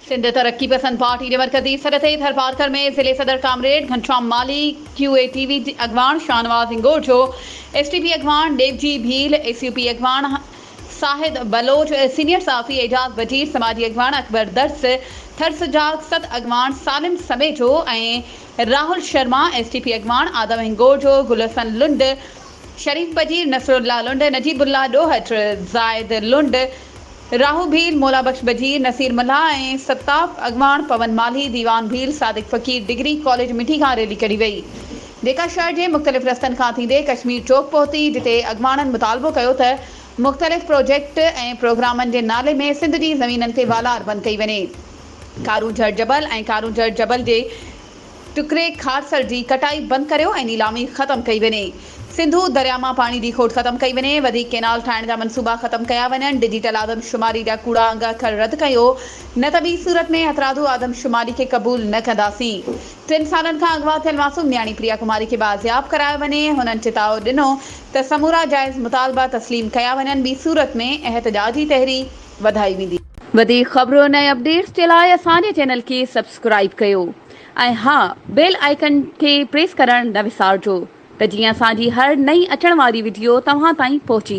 سنڌ ترقي پسند پارٽي جي مرڪزي سڏ تي ٿرپارڪر ۾ ضلعي صدر comrade Ghansham Malhi, Q A T V اڳواڻ Shahnawaz Hingorjo, S T P اڳواڻ Deoji Bheel, S U P اڳواڻ ساهد بلوچ، سينيئر صحافي اعجاز بجير، سماجي اڳواڻ اڪبر درس، ٿر سجاڳ ست اڳواڻ Salim Samejo ۽ Rahul Sharma, S T P اڳواڻ آدم هنگورجو، گل حسن لنڊ، شريف بجير، نصرالله لنڊ، نجيب الله ڏوهٽ، زاهد لنڊ، راهو ڀيل، مولا بخش بجير، نصير ملاح ۽ ستاف اڳواڻ پون مالهي، ديوان ڀيل، صادق فقير ڊگري ڪاليج مٺي کان ريلي ڪڍي وئي، جيڪا شهر جي مختلف رستن کان ٿيندي ڪشمير چوڪ پهتي، جتي اڳواڻن مطالبو ڪيو ته مختلف پروجيڪٽ ۽ پروگرامن جي نالي ۾ سنڌ جي زمينن تي والار بند ڪئي وڃي، ڪارونجهر جبل ۽ ڪارونجهر جبل جي ٽڪري کارسر جي ڪٽائي بند ڪريو ۽ نيلامي ختم ڪئي وڃي، سنڌو درياء مان پاڻي جي کوٽ ختم ڪئي وڃي، وڌيڪ ڪينال ٺاهڻ جا منصوبا ختم ڪيا وڃن، ڊجيٽل آدمشماري جا ڪوڙا انگ اکر رد ڪيو، نه ته ٻي صورت ۾ هٿرادو آدمشماري کي قبول نه ڪنداسين. ٽن سالن کان اغوا ٿيل معصوم نياڻي پريا ڪماري کي بازياب ڪرايو وڃي، هنن چتاء ڏنو ته سمورا جائز مطالبا تسليم ڪيا وڃن، ٻي صورت ۾ احتجاجي تحريڪ وڌائي ويندي. وڌيڪ خبرن ۽ اپڊيٽس جي لاء اسان جي چينل کي سبسڪرائيب ڪيو ۽ ها بيل آئيڪن کي پريس ڪرڻ نه وسارجو ته جيئن اسان جي هر نئين اچڻ واري وڊيو توهان تائين پهچي.